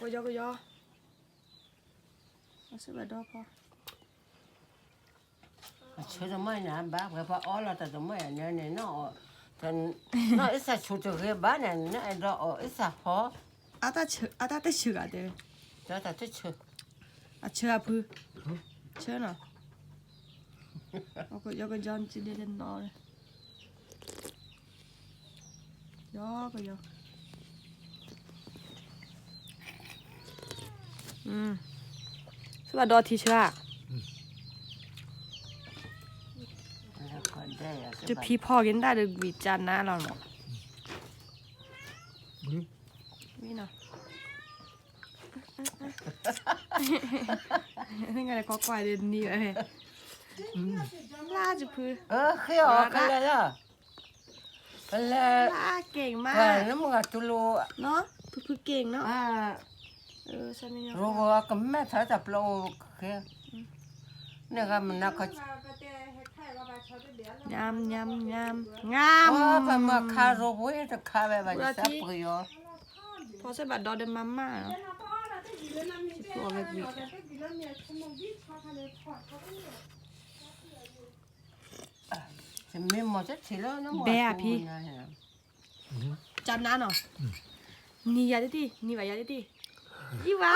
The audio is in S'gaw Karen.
ကယီကယီ, အဆၢဘၣ်ဒီဖီ, အဆၢတမီၢ်နၤဘၣ် ပှၤပှၤအီလီၤတၢ်တမီၢ်ယၤန့ၣ်န့ၣ်နီၤ, နီၢ်အ့ၣ်သၣ်ဆူၣ်တဂ့ၤဘၣ်န့ၣ် နအဲၣ်ဒိးအီၣ်အ့ၣ်သၣ်ဖီ, အတၢ်ဆၢဂၤတဲ, တၢ်တဆၢ, အဆၢအဖု, ဆၢနီၤ, ကယီကယီ ကဒဲလၢနီၤ, ကယီကယီ, ဆၢဘၣ်ဒီထံဆၢဧါ, တဖံဖီက့ၤနတၢ်တဂံၢ်ကၢ်နါလီၤနီၤ, မ့ၢ်နီၤ, ကွၢ်ကွၢ်ဒ်နံၤဝဲ, ဖျါတဖု, ဃ့အီၤကလဲၤလီၤ, ကလဲၤ, ဖျါက့ၤမး, နမ့ၢ်ဂၤတူၢ်လိာ်, ဖုဖုက့ၤနီၤ, ရိဝဲကမဲထီၣ်တၢ်ပျီအိၣ်ဃ့, န့ၣ်ဂၤမနုၤခီ, ညမ်ညမ်ညမ်, ပမၤခါရိဝဲတခါဝဲဘၣ်ယသးပှ့ၤအီၤ, ဖီဆၢဘၣ်ဒီဒီးမၤမၢ်နီၤ, တမ့ၢ်မီၤတထံၣ်လၢနမၤဘဲအဖံ, ကၢ်နါနီၤ, နံၤယၤတထံၣ် နံၤဘၣ်ယၤတထံၣ်, ယံၤဝါ,